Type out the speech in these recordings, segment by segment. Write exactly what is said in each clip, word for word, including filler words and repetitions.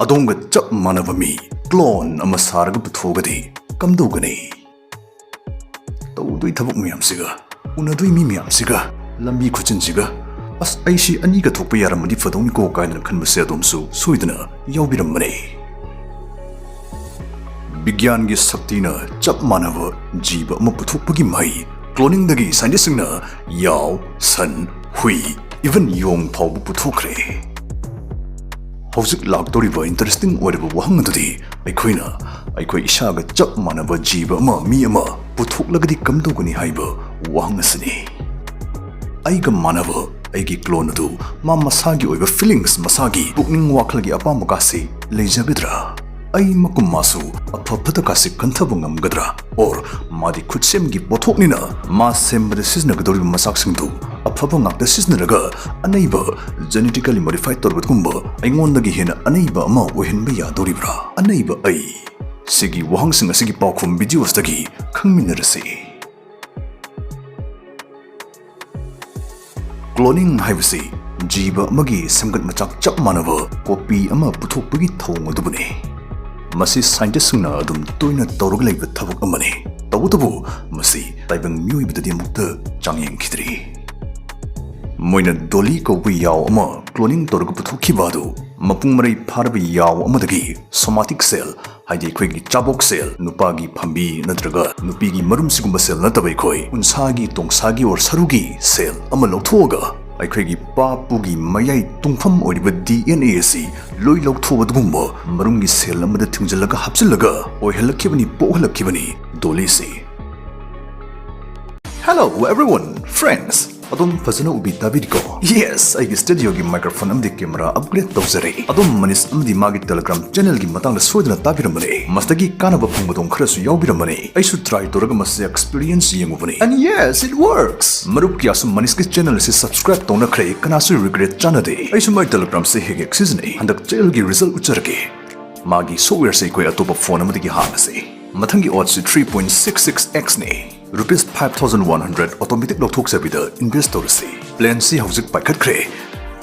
ꯑꯗꯣꯝꯒ ꯆꯞ ꯃꯥꯟꯅꯕ ꯃꯤ ꯀ꯭ꯂꯣꯟ ꯑꯃ ꯁꯥꯔꯒ ꯄꯨꯊꯣꯛꯑꯒꯗꯤ ꯀꯝꯗꯧꯒꯅꯤ? ꯇꯧꯗꯣꯏ ꯊꯕꯛ ꯃꯌꯥꯝꯁꯤꯒ, ꯎꯅꯗꯣꯏ ꯃꯤ ꯃꯌꯥꯝꯁꯤꯒ, ꯂꯝꯕꯤ ꯈꯨꯆꯤꯟꯁꯤꯒ, "ꯑꯁ, ꯑꯩꯁꯤ ꯑꯅꯤꯒ ꯊꯣꯛꯄ ꯌꯥꯔꯝꯃꯗꯤ ꯐꯗꯧꯅꯤꯀꯣ" ꯀꯥꯏꯅ ꯈꯟꯕꯁꯦ ꯑꯗꯣꯝꯁꯨ ꯁꯣꯏꯗꯅ ꯌꯥꯎꯕꯤꯔꯝꯕꯅꯦ꯫ ꯕꯤꯒ꯭ꯌꯥꯟꯒꯤ ꯁꯛꯇꯤꯅ ꯆꯞ ꯃꯥꯟꯅꯕ ꯖꯤꯕ ꯑꯃ ꯄꯨꯊꯣꯛꯄꯒꯤ ꯃꯍꯩ ꯀ꯭ꯂꯣꯅꯤꯡꯗꯒꯤ ꯁꯥꯏꯟꯇꯤꯁꯁꯤꯡꯅ ꯌꯥꯎ, ꯁꯟ, ꯍꯨꯏ, even ꯌꯣꯡ ꯐꯥꯎꯕ ꯄꯨꯊꯣꯛꯈ꯭ꯔꯦ꯫ ꯍꯧꯖꯤꯛ ꯂꯥꯛꯇꯧꯔꯤꯕ ꯏꯟꯇꯔꯦꯁꯇꯤꯡ ꯑꯣꯏꯔꯕ ꯋꯥꯍꯪ ꯑꯗꯨꯗꯤ ꯑꯩꯈꯣꯏꯅ ꯑꯩꯈꯣꯏ ꯏꯁꯥꯒ ꯆꯞ ꯃꯥꯟꯅꯕ ꯖꯤꯕ ꯑꯃ, ꯃꯤ ꯑꯃ ꯄꯨꯊꯣꯛꯂꯒꯗꯤ ꯀꯝꯗꯧꯒꯅꯤ ꯍꯥꯏꯕ ꯋꯥꯍꯪ ꯑꯁꯤꯅꯤ꯫ ꯑꯩꯒ ꯃꯥꯟꯅꯕ ꯑꯩꯒꯤ ꯀ꯭ꯂꯣꯟ ꯑꯗꯨ ꯃꯥ ꯃꯁꯥꯒꯤ ꯑꯣꯏꯕ ꯐꯤꯂꯤꯡꯁ, ꯃꯁꯥꯒꯤ ꯄꯨꯛꯅꯤꯡ ꯋꯥꯈꯜꯒꯤ ꯑꯄꯥꯝꯕ ꯀꯥꯁꯤ ꯂꯩꯖꯒꯗ꯭ꯔꯥ? ꯑꯩ ꯃꯀꯨꯝ ꯃꯥꯁꯨ ꯑꯐ ꯐꯠꯇ ꯀꯥꯁꯤ ꯈꯟꯊꯕ ꯉꯝꯒꯗ꯭ꯔꯥ? Or ꯃꯥꯗꯤ ꯈꯨꯠꯁꯦꯝꯒꯤ ꯄꯣꯠꯊꯣꯛꯅꯤꯅ ꯃꯥ ꯁꯦꯝꯕꯗ ꯁꯤꯖꯤꯟꯅꯒꯗꯧꯔꯤꯕ ꯃꯆꯥꯛꯁꯤꯡꯗꯨ ꯑꯐꯕ ꯉꯥꯛꯇ ꯁꯤꯖꯤꯟꯅꯔꯒ ꯑꯅꯩꯕ, genetically modified ꯇꯧꯔꯕꯒꯨꯝꯕ, ꯑꯩꯉꯣꯟꯗꯒꯤ ꯍꯦꯟꯅ ꯑꯅꯩꯕ ꯑꯃ ꯑꯣꯏꯍꯟꯕ ꯌꯥꯗꯧꯔꯤꯕ꯭ꯔꯥ? ꯑꯅꯩꯕ ꯑꯩ꯫ ꯁꯤꯒꯤ ꯋꯥꯍꯪꯁꯤꯡ ꯑꯁꯤꯒꯤ ꯄꯥꯎꯈꯨꯝ ꯚꯤꯗꯤꯑꯣꯁꯤꯗꯒꯤ ꯈꯪꯃꯤꯟꯅꯔꯁꯤ꯫ ꯀ꯭ꯂꯣꯅꯤꯡ ꯍꯥꯏꯕꯁꯤ ꯖꯤꯕ ꯑꯃꯒꯤ ꯁꯦꯝꯒꯠ ꯃꯆꯥꯛ ꯆꯞ ꯃꯥꯟꯅꯕ ꯀꯣꯄꯤ ꯑꯃ ꯄꯨꯊꯣꯛꯄꯒꯤ ꯊꯧꯑꯣꯡ ꯑꯗꯨꯕꯨꯅꯤ꯫ ꯃꯁꯤ ꯁꯥꯏꯟꯇꯤꯁꯁꯤꯡꯅ ꯑꯗꯨꯝ ꯇꯣꯏꯅ ꯇꯧꯔꯒ ꯂꯩꯕ ꯊꯕꯛ ꯑꯃꯅꯤ꯫ ꯇꯧꯕꯇꯕꯨ ꯃꯁꯤ ꯇꯥꯏꯕꯪ ꯃꯤꯑꯣꯏꯕꯗꯗꯤ ꯑꯃꯨꯛꯇ ꯆꯥꯡꯌꯦꯡꯈꯤꯗ꯭ꯔꯤ꯫ ꯃꯣꯏꯅ ꯗꯣꯂꯤ ꯀꯧꯕ ꯌꯥꯎ ꯑꯃ ꯀ꯭ꯂꯣꯅꯤꯡ ꯇꯧꯔꯒ ꯄꯨꯊꯣꯛꯈꯤꯕ ꯑꯗꯨ ꯃꯄꯨꯡ ꯃꯔꯩ ꯐꯥꯔꯕ ꯌꯥꯎ ꯑꯃꯗꯒꯤ somatic cell, ꯍꯥꯏꯗꯤ ꯑꯩꯈꯣꯏꯒꯤ ꯆꯥꯕꯣꯛ ꯁꯦꯜ, ꯅꯨꯄꯥꯒꯤ ꯐꯝꯕꯤ ꯅꯠꯇ꯭ꯔꯒ ꯅꯨꯄꯤꯒꯤ ꯃꯔꯨꯝ ꯁꯤꯒꯨꯝꯕ ꯁꯦꯜ ꯅꯠꯇꯕ ꯑꯩꯈꯣꯏ ꯎꯟꯁꯥꯒꯤ, ꯇꯣꯡꯁꯥꯒꯤ or ꯁꯔꯨꯒꯤ ꯁꯦꯜ ꯑꯃ ꯂꯧꯊꯣꯛꯑꯒ ꯑꯩꯈꯣꯏꯒꯤ ꯄꯥ ꯄꯨꯒꯤ ꯃꯌꯥꯏ ꯇꯨꯡꯐꯝ ꯑꯣꯏꯔꯤꯕ ꯗꯤ ꯑꯦꯟ ꯑꯦ ꯑꯁꯤ ꯂꯣꯏ ꯂꯧꯊꯣꯛꯑꯕ ꯑꯗꯨꯒꯨꯝꯕ ꯃꯔꯨꯝꯒꯤ ꯁꯦꯜ ꯑꯃꯗ ꯊꯤꯡꯖꯤꯜꯂꯒ ꯍꯥꯞꯆꯤꯜꯂꯒ ꯑꯣꯏꯍꯜꯂꯛꯈꯤꯕꯅꯤ, ꯄꯣꯛꯍꯜꯂꯛꯈꯤꯕꯅꯤ ꯗꯣꯂꯤꯁꯤ꯫ Hello everyone, friends. ꯑꯗꯨꯝ ꯐꯖꯅ ꯎꯕꯤ ꯇꯥꯕꯤꯔꯤꯀꯣ? Yes, ꯑꯩꯒꯤ ꯁ꯭ꯇꯨꯗꯤꯑꯣꯒꯤ ꯃꯥꯏꯀ꯭ꯔꯣꯐꯣꯟ ꯑꯃꯗꯤ ꯀꯦꯃꯦꯔꯥ ꯑꯞꯒ꯭ꯔꯦꯗ ꯇꯧꯖꯔꯦ꯫ ꯑꯗꯨꯝ ꯃꯅꯤꯁ ꯑꯃꯗꯤ ꯃꯥꯒꯤ ꯇꯦꯂꯦꯒ꯭ꯔꯥꯝ ꯆꯦꯅꯦꯜꯒꯤ ꯃꯇꯥꯡꯗ ꯁꯣꯏꯗꯅ ꯇꯥꯕꯤꯔꯝꯕꯅꯦ꯫ ꯃꯁꯤꯗꯒꯤ ꯀꯥꯟꯅꯕ ꯐꯪꯕꯗꯧ ꯈꯔꯁꯨ ꯌꯥꯎꯕꯤꯔꯝꯕꯅꯦ꯫ ꯑꯩꯁꯨ ꯇ꯭ꯔꯥꯏ ꯇꯧꯔꯒ ꯃꯁꯤ experience ꯌꯦꯡꯉꯨꯕꯅꯦ꯫ And yes, it works. ꯃꯔꯨꯞ ꯀꯌꯥꯁꯨ ꯃꯅꯤꯁꯀꯤ ꯆꯦꯅꯦꯜ ꯑꯁꯤ ꯁꯕꯁꯀ꯭ꯔꯥꯏꯕ ꯇꯧꯅꯈ꯭ꯔꯦ, ꯀꯅꯥꯁꯨ ꯔꯤꯒ꯭ꯔꯦꯠ ꯆꯥꯅꯗꯦ꯫ ꯑꯩꯁꯨ ꯃꯥꯏ ꯇꯦꯂꯦꯒ꯭ꯔꯥꯝꯁꯦ ꯍꯦꯛ ꯍꯦꯛ ꯁꯤꯖꯤꯟꯅꯩ꯫ ꯍꯟꯗꯛ ꯆꯦꯅꯦꯜꯒꯤ ꯔꯤꯖꯜ ꯎꯠꯆꯔꯒꯦ꯫ ꯃꯥꯒꯤ ꯁꯣꯐꯋꯦꯌꯔꯁꯦ ꯑꯩꯈꯣꯏ ꯑꯇꯣꯞꯄ ꯐꯣꯟ ꯑꯃꯗꯒꯤ ꯍꯥꯡꯉꯁꯤ꯫ ꯃꯊꯪꯒꯤ ꯑꯣꯗꯁꯤ three point six six x ꯅꯤ꯫ Rupees five thousand one hundred automatic ꯂꯧꯊꯣꯛꯆꯕꯤꯗ ꯏꯟꯚꯦꯁ ꯇꯧꯔꯁꯤ꯫ ꯄ꯭ꯂꯦꯟꯁꯤ ꯍꯧꯖꯤꯛ ꯄꯥꯏꯈꯠꯈ꯭ꯔꯦ꯫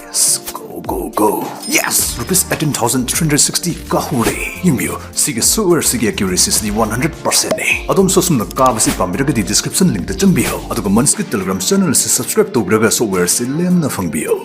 Yes, go, Go, go. Yes! Rupees eighteen thousand three hundred sixty ꯀꯥꯍꯧꯔꯦ꯫ ꯌꯦꯡꯕꯤꯌꯨ, ꯁꯤꯒꯤ software ꯁꯤꯒꯤ accuracy ꯁꯤꯗꯤ one hundred percent ꯅꯤ꯫ ꯑꯗꯣꯝꯁꯨ ꯑꯁꯨꯝꯅ ꯀꯥꯕꯁꯤ ꯄꯥꯝꯕꯤꯔꯒꯗꯤ description link ꯇ ꯆꯪꯕꯤꯌꯨ꯫ ꯑꯗꯨꯒ Munchkit Telegram channel ꯑꯁꯤ subscribe ꯇꯧꯕꯤꯔꯒ software ꯁꯤ ꯂꯦꯝꯅ ꯐꯪꯕꯤꯌꯨ꯫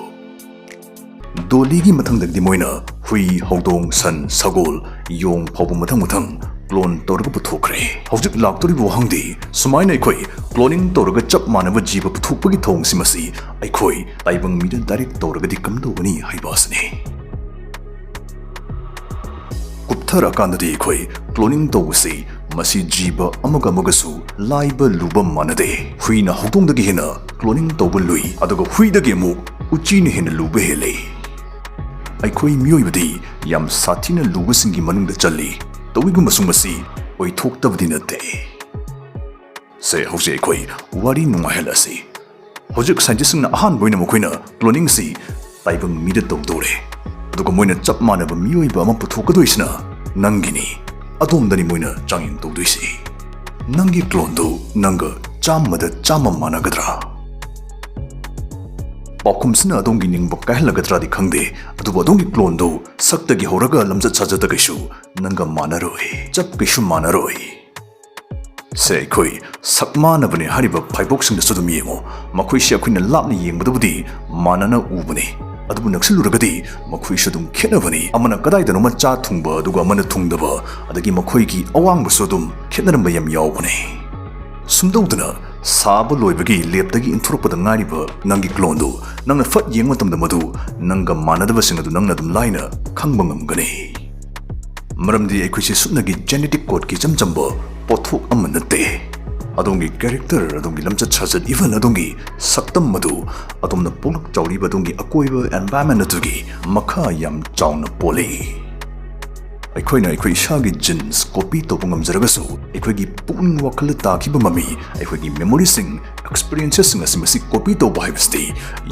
ꯗꯣꯂꯤꯒꯤ ꯃꯊꯪꯗꯒꯤꯗꯤ ꯃꯣꯏꯅ ꯍꯨꯏ, ꯍꯧꯗꯣꯡ, ꯁꯟ, ꯁꯒꯣꯜ, ꯌꯣꯡ ꯐꯥꯎꯕ ꯃꯊꯪ ꯃꯊꯪ clone ꯇꯧꯔꯒ ꯄꯨꯊꯣꯛꯈ꯭ꯔꯦ꯫ ꯍꯧꯖꯤꯛ ꯂꯥꯛꯇꯧꯔꯤꯕ ꯋꯥꯍꯪꯗꯤ, ꯁꯨꯃꯥꯏꯅ ꯑꯩꯈꯣꯏ cloning ꯇꯧꯔꯒ ꯆꯞ ꯃꯥꯟꯅꯕ ꯖꯤꯕ ꯄꯨꯊꯣꯛꯄꯒꯤ ꯊꯧꯑꯣꯡꯁꯤ ꯃꯁꯤ ꯑꯩꯈꯣꯏ ꯇꯥꯏꯕꯪ ꯃꯤꯗ direct ꯇꯧꯔꯒꯗꯤ ꯀꯝꯗꯧꯒꯅꯤ ꯍꯥꯏꯕ ꯑꯁꯤꯅꯤ꯫ ꯀꯨꯞꯊꯔꯀꯥꯟꯗꯗꯤ ꯑꯩꯈꯣꯏ cloning ꯇꯧꯕꯁꯤ ꯃꯁꯤ ꯖꯤꯕ ꯑꯃꯒ ꯑꯃꯒꯁꯨ ꯂꯥꯏꯕ ꯂꯨꯕ ꯃꯥꯟꯅꯗꯦ꯫ ꯍꯨꯏꯅ ꯍꯧꯗꯣꯡꯗꯒꯤ ꯍꯦꯟꯅ cloning ꯇꯧꯕ ꯂꯨꯏ, ꯑꯗꯨꯒ ꯍꯨꯏꯗꯒꯤ ꯑꯃꯨꯛ ꯎꯆꯤꯅ ꯍꯦꯟꯅ ꯂꯨꯕ ꯍꯦꯜꯂꯤ꯫ ꯑꯩꯈꯣꯏ ꯃꯤꯑꯣꯏꯕꯗꯤ ꯌꯥꯝ ꯁꯥꯊꯤꯅ ꯂꯨꯕꯁꯤꯡꯒꯤ ꯃꯅꯨꯡꯗ ꯆꯜꯂꯤ꯫ ꯇꯧꯏꯒꯨꯝꯕꯁꯨ ꯃꯁꯤ ꯑꯣꯏꯊꯣꯛꯇꯕꯗꯤ ꯅꯠꯇꯦ꯫ ꯁꯦ, ꯍꯧꯖꯤꯛ ꯑꯩꯈꯣꯏ ꯋꯥꯔꯤ ꯅꯨꯡꯉꯥꯏꯍꯜꯂꯁꯤ꯫ ꯍꯧꯖꯤꯛ scientistꯁꯤꯡꯅ ꯑꯍꯥꯟꯕ ꯑꯣꯏꯅ ꯃꯈꯣꯏꯅ cloningꯁꯤ ꯇꯥꯏꯕꯪ ꯃꯤꯗ ꯇꯧꯗꯧꯔꯦ꯫ ꯑꯗꯨꯒ ꯃꯣꯏꯅ ꯆꯞ ꯃꯥꯟꯅꯕ ꯃꯤꯑꯣꯏꯕ ꯑꯃ ꯄꯨꯊꯣꯛꯀꯗꯣꯏꯁꯤꯅ ꯅꯪꯒꯤꯅꯤ꯫ ꯑꯗꯣꯝꯗꯅꯤ ꯃꯣꯏꯅ ꯆꯥꯡꯌꯦꯡ ꯇꯧꯗꯣꯏꯁꯤ꯫ ꯅꯪꯒꯤ cloneꯗꯨ ꯅꯪꯒ ꯆꯥꯝꯃꯗ ꯆꯥꯝꯃ ꯃꯥꯟꯅꯒꯗ꯭ꯔꯥ? ꯄꯥꯎꯈꯨꯝꯁꯤꯅ ꯑꯗꯣꯝꯒꯤ ꯅꯤꯡꯕ ꯀꯥꯏꯍꯜꯂꯒꯗ꯭ꯔꯥꯗꯤ ꯈꯪꯗꯦ, ꯑꯗꯨꯕꯨ ꯑꯗꯣꯝꯒꯤ cloneꯗꯨ ꯁꯛꯇꯒꯤ ꯍꯧꯔꯒ ꯂꯝꯆꯠ ꯁꯥꯖꯠꯇꯒꯤꯁꯨ ꯅꯪꯒ ꯃꯥꯟꯅꯔꯣꯏ, ꯆꯞ ꯀꯩꯁꯨ ꯃꯥꯟꯅꯔꯣꯏ꯫ ꯁꯦ, ꯑꯩꯈꯣꯏ ꯁꯛ ꯃꯥꯟꯅꯕꯅꯦ ꯍꯥꯏꯔꯤꯕ ꯐꯥꯏꯕꯣꯛꯁꯤꯡꯗꯁꯨ ꯑꯗꯨꯝ ꯌꯦꯡꯉꯨ꯫ ꯃꯈꯣꯏꯁꯦ ꯑꯩꯈꯣꯏꯅ ꯂꯥꯞꯅ ꯌꯦꯡꯕꯗꯕꯨꯗꯤ ꯃꯥꯟꯅꯅ ꯎꯕꯅꯤ, ꯑꯗꯨꯕꯨ ꯅꯛꯁꯤꯜꯂꯨꯔꯒꯗꯤ ꯃꯈꯣꯏꯁꯨ ꯑꯗꯨꯝ ꯈꯦꯠꯅꯕꯅꯤ꯫ ꯑꯃꯅ ꯀꯗꯥꯏꯗꯅꯣꯃ ꯆꯥ ꯊꯨꯡꯕ, ꯑꯗꯨꯒ ꯑꯃꯅ ꯊꯨꯡꯗꯕ, ꯑꯗꯒꯤ ꯃꯈꯣꯏꯒꯤ ꯑꯋꯥꯡꯕꯁꯨ ꯑꯗꯨꯝ ꯈꯦꯠꯅꯔꯝꯕ ꯌꯥꯝ ꯌꯥꯎꯕꯅꯤ꯫ ꯁꯨꯝ ꯇꯧꯗꯅ ꯁꯥꯕ ꯂꯣꯏꯕꯒꯤ labꯇꯒꯤ ꯏꯟꯊꯣꯔꯛꯄꯗ ꯉꯥꯏꯔꯤꯕ ꯅꯪꯒꯤ cloneꯗꯨ ꯅꯪꯅ ꯐꯠ ꯌꯦꯡꯕ ꯃꯇꯝꯗ ꯃꯗꯨ ꯅꯪꯒ ꯃꯥꯟꯅꯗꯕꯁꯤꯡ ꯑꯗꯨ ꯅꯪꯅ ꯑꯗꯨꯝ ꯂꯥꯏꯅ ꯈꯪꯕ ꯉꯝꯒꯅꯤ꯫ ꯃꯔꯝꯗꯤ ꯑꯩꯈꯣꯏꯁꯦ ꯁꯨꯞꯅꯒꯤ genetic codeꯀꯤ ꯏꯆꯝ ꯆꯝꯕ ꯄꯣꯠꯊꯣꯛ ꯑꯃ ꯅꯠꯇꯦ꯫ ꯑꯗꯣꯝꯒꯤ character, ꯑꯗꯣꯝꯒꯤ ꯂꯝꯆꯠ ꯁꯥꯖꯠ, even ꯑꯗꯣꯝꯒꯤ ꯁꯛꯇꯝ ꯑꯗꯨ ꯑꯗꯣꯝꯅ ꯄꯣꯛꯂꯛ ꯆꯥꯎꯔꯤꯕ ꯑꯗꯣꯝꯒꯤ ꯑꯀꯣꯏꯕ environment ꯑꯗꯨꯒꯤ ꯃꯈꯥ ꯌꯥꯝ ꯆꯥꯎꯅ ꯄꯣꯜꯂꯤ꯫ ꯑꯩꯈꯣꯏꯅ ꯑꯩꯈꯣꯏ ꯏꯁꯥꯒꯤ genes copy ꯇꯧꯕ ꯉꯝꯖꯔꯒꯁꯨ, ꯑꯩꯈꯣꯏꯒꯤ ꯄꯨꯛꯅꯤꯡ ꯋꯥꯈꯜꯗ ꯇꯥꯈꯤꯕ ꯃꯃꯤ, ꯑꯩꯈꯣꯏꯒꯤ memoryꯁꯤꯡ, experienceꯁꯤꯡ ꯑꯁꯤ ꯃꯁꯤ copy ꯇꯧꯕ ꯍꯥꯏꯕꯁꯤꯗꯤ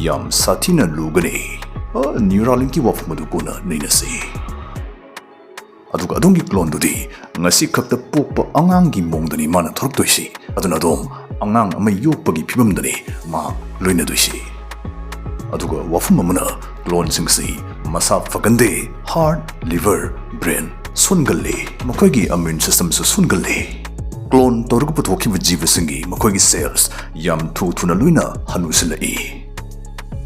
ꯌꯥꯝ ꯁꯥꯊꯤꯅ ꯂꯨꯒꯅꯤ꯫ ꯑ, Neuralinkꯀꯤ ꯋꯥꯐꯝ ꯑꯗꯨ ꯀꯣꯟꯅ ꯅꯩꯅꯁꯤ꯫ ꯑꯗꯨꯒ ꯑꯗꯣꯝꯒꯤ cloneꯗꯨꯗꯤ ꯉꯁꯤ ꯈꯛꯇ ꯄꯣꯛꯄ ꯑꯉꯥꯡꯒꯤ ꯃꯑꯣꯡꯗꯅꯤ ꯃꯥꯅ ꯊꯣꯔꯛꯇꯣꯏꯁꯤ꯫ ꯑꯗꯨꯅ ꯑꯗꯣꯝ ꯑꯉꯥꯡ ꯑꯃ ꯌꯣꯛꯄꯒꯤ ꯐꯤꯕꯝꯗꯅꯤ ꯃꯥ ꯂꯣꯏꯅꯗꯣꯏꯁꯤ꯫ ꯑꯗꯨꯒ ꯋꯥꯐꯝ ꯑꯃꯅ, cloneꯁꯤꯡꯁꯤ ꯃꯁꯥ ꯐꯒꯟꯗꯦ, heart, liver, brain ꯁꯣꯟꯒꯜꯂꯤ, ꯃꯈꯣꯏꯒꯤ immune systemꯁꯨ ꯁꯣꯟꯒꯜꯂꯤ꯫ Clone ꯇꯧꯔꯒ ꯄꯨꯊꯣꯛꯈꯤꯕ ꯖꯤꯕꯁꯤꯡꯒꯤ ꯃꯈꯣꯏꯒꯤ cells ꯌꯥꯝ ꯊꯨ ꯊꯨꯅ ꯂꯣꯏꯅ ꯍꯅꯨꯁꯤꯜꯂꯛꯏ꯫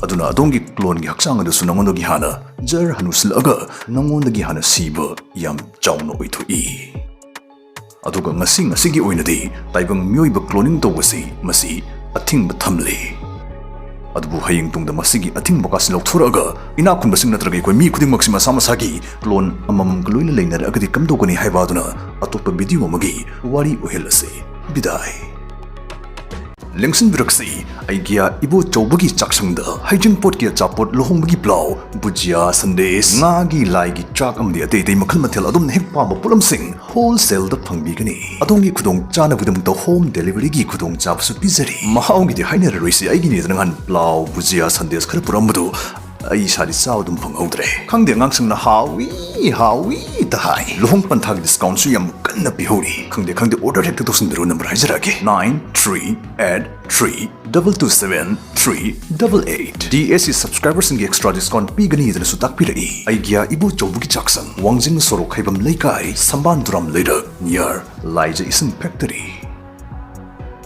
ꯑꯗꯨꯅ ꯑꯗꯣꯝꯒꯤ cloneꯒꯤ ꯍꯛꯆꯥꯡ ꯑꯗꯨꯁꯨ ꯅꯉꯣꯟꯗꯒꯤ ꯍꯥꯟꯅ ꯖꯔ ꯍꯅꯨꯁꯤꯜꯂꯛꯑꯒ ꯅꯉꯣꯟꯗꯒꯤ ꯍꯥꯟꯅ ꯁꯤꯕ ꯌꯥꯝ ꯆꯥꯎꯅ ꯑꯣꯏꯊꯣꯛꯏ꯫ ꯑꯗꯨꯒ ꯉꯁꯤ ꯉꯁꯤꯒꯤ ꯑꯣꯏꯅꯗꯤ ꯇꯥꯏꯕꯪ ꯃꯤꯑꯣꯏꯕ cloning ꯇꯧꯕꯁꯤ ꯃꯁꯤ ꯑꯊꯤꯡꯕ ꯊꯝꯂꯤ꯫ ꯑꯗꯨꯕꯨ ꯍꯌꯦꯡ ꯇꯨꯡꯗ ꯃꯁꯤꯒꯤ ꯑꯊꯤꯡꯕ ꯀꯥꯁꯤ ꯂꯧꯊꯣꯔꯛꯑꯒ ꯏꯅꯥꯛ ꯈꯨꯟꯕꯁꯤꯡ ꯅꯠꯇ꯭ꯔꯒ ꯑꯩꯈꯣꯏ ꯃꯤ ꯈꯨꯗꯤꯡꯃꯛꯁꯤ ꯃꯁꯥ ꯃꯁꯥꯒꯤ clone ꯑꯃꯃꯝꯒ ꯂꯣꯏꯅ ꯂꯩꯅꯔꯛꯑꯒꯗꯤ ꯀꯝꯗꯧꯒꯅꯤ ꯍꯥꯏꯕ ꯑꯗꯨꯅ ꯑꯇꯣꯞꯄ video ꯑꯃꯒꯤ ꯋꯥꯔꯤ ꯑꯣꯏꯍꯜꯂꯁꯤ꯫ ꯕꯤꯗꯥꯏ꯫ ꯂꯦꯡꯁꯤꯟꯕꯤꯔꯛꯁꯤ ꯑꯩꯒꯤꯌꯥ ꯏꯕꯣꯆꯧꯕꯒꯤ ꯆꯥꯛꯁꯪꯗ꯫ ꯍꯩꯖꯤꯡꯄꯣꯠꯀꯤ ꯑꯆꯥꯄꯣꯠ, ꯂꯨꯍꯣꯡꯕꯒꯤ ꯄ꯭ꯂꯥꯎ, ꯕꯨꯖꯤꯌꯥ, ꯁꯟꯗꯦꯁ, ꯉꯥꯒꯤ ꯂꯥꯏꯒꯤ ꯆꯥꯛ ꯑꯃꯗꯤ ꯑꯇꯩ ꯑꯇꯩ ꯃꯈꯜ ꯃꯊꯦꯜ ꯑꯗꯣꯝꯅ ꯍꯦꯛ ꯄꯥꯝꯕ ꯄꯣꯠꯂꯝꯁꯤꯡ wholesaleꯗ ꯐꯪꯕꯤꯒꯅꯤ꯫ ꯑꯗꯣꯝꯒꯤ ꯈꯨꯗꯣꯡꯆꯥꯅꯕꯒꯤꯗꯃꯛꯇ home deliveryꯒꯤ ꯈꯨꯗꯣꯡꯆꯥꯕꯁꯨ ꯄꯤꯖꯔꯤ꯫ ꯃꯍꯥꯎꯒꯤꯗꯤ ꯍꯥꯏꯅꯔꯔꯣꯏꯁꯤ, ꯑꯩꯒꯤꯅꯦꯗꯅ ꯉꯍꯥꯟ ꯄ꯭ꯂꯥꯎ, ꯕꯨꯖꯤꯌꯥ, ꯁꯟꯗꯦꯁ ꯈꯔ ꯄꯨꯔꯛꯑꯝꯕꯗꯨ ꯑꯩ ꯏꯁꯥꯗꯤ ꯆꯥꯕ ꯑꯗꯨꯝ ꯐꯪꯍꯧꯗ꯭ꯔꯦ꯫ ꯈꯪꯗꯦ, ꯑꯉꯥꯡꯁꯤꯡꯅ ꯍꯥꯎꯏ ꯍꯥꯎꯏ ꯇ ꯍꯥꯏ꯫ ꯂꯨꯍꯣꯡ ꯄꯟꯊꯥꯒꯤ discountꯁꯨ ꯌꯥꯝ ꯀꯟꯅ ꯄꯤꯍꯧꯔꯤ꯫ ꯈꯪꯗꯦ ꯈꯪꯗꯦ, order ꯍꯦꯛꯇ ꯇꯧꯁꯤꯟꯕꯤꯔꯣ, number ꯍꯥꯏꯖꯔꯛꯑꯒꯦ, nine three eight three double two seven three double eight꯫ DSC subscriberꯁꯤꯡꯒꯤ extra discount ꯄꯤꯒꯅꯤꯗꯅꯁꯨ ꯇꯥꯛꯄꯤꯔꯛꯏ꯫ ꯑꯩꯒꯤꯌꯥ ꯏꯕꯣꯆꯧꯕꯒꯤ ꯆꯥꯛꯁꯪ, ꯋꯥꯡꯖꯤꯡ ꯁꯣꯔꯣꯛ, ꯍꯩꯕꯝ ꯂꯩꯀꯥꯏ, ꯁꯝꯕꯥꯟ ꯗꯨꯔꯥꯝ ꯂꯩꯔꯛ, near ꯂꯥꯏꯖ ꯏꯁꯤꯡ factory꯫